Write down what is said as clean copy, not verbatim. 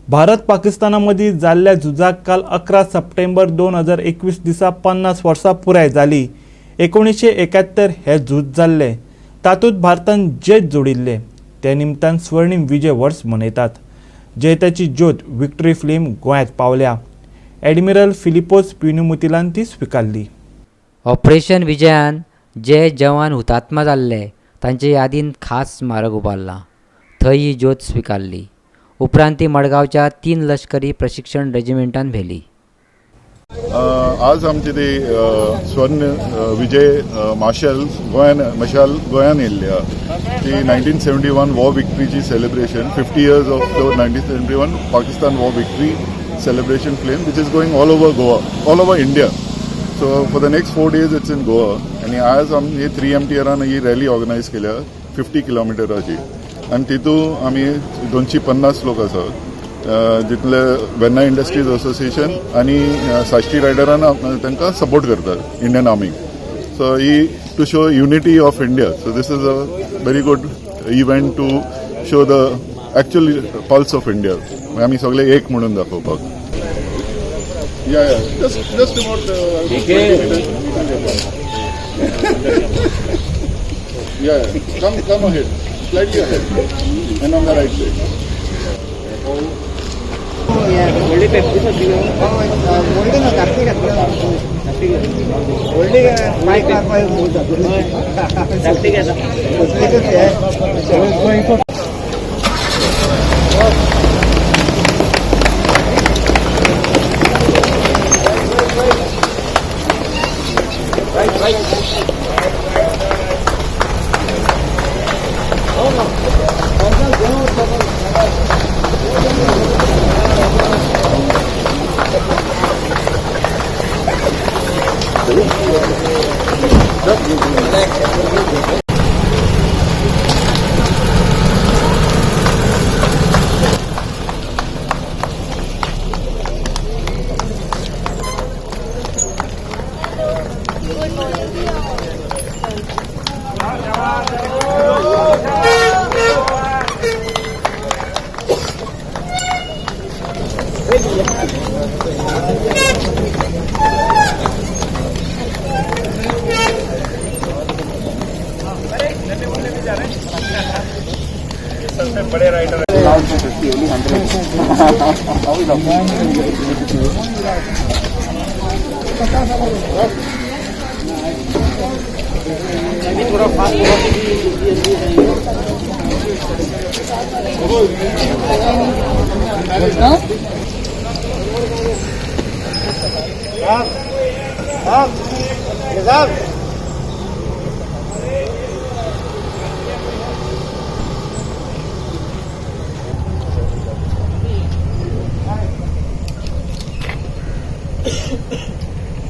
भारत पाकिस्ताना मदीं जाल्ल्या झुजाक काल 11 सप्टेंबर 2021 दिसा 50 वर्सां पुराय जाली. 1971 हें झूज जाल्लें, तातूंत भारतान जैत जोडिल्लें. ते निमतान स्वर्णीम विजय वर्स मनयतात. जैताची ज्योत विक्टरी फ्लेम गोंयांत पावल्या. ॲडमिरल फिलिपोस पिनुमुतिलान ती स्विकारली. ऑपरेशन विजयान जे जवान हुतात्मा जाल्ले तांचे यादीन खास स्मारक उबारलां, थंय ही ज्योत स्विकारली. उपरांत ती मडगांवच्या 3 लष्करी प्रशिक्षण रेजिमेंटान व्हेली. आज आमची ती स्वर्ण विजय मार्शल गोंयान मशाल गोंयान येयल्ली आहा. ती 1971 war विक्ट्रीची celebration, 50 years of the 1971 Pakistan war victory celebration flame, which is going all over Goa, all over India. So for the next 4 days it's in Goa. आनी आज आमी 3 एमटीआरान ही रॅली ऑर्गनायज केल्या 50 किलोमिटराची आनी तितून आमी 250 लोक आसा, जितले वेर्ना इंडस्ट्रीज असोसिएशन आनी साश्टी रायडरान तांकां सपोर्ट करतात इंडियन आर्मीक. सो ही to show unity of India. So this is a very good event to show the actual pulse of India. आमी सगळे एक म्हणून दाखोवपाक. Yeah, just about 20 meters. Yeah. Come ahead, slightly ahead, and on the right side. व्हडली Pepsi सोडली. व्हडली ना, धाकटी घातली. व्हडली बायक मारपाक. धाकटी घेता. साहब.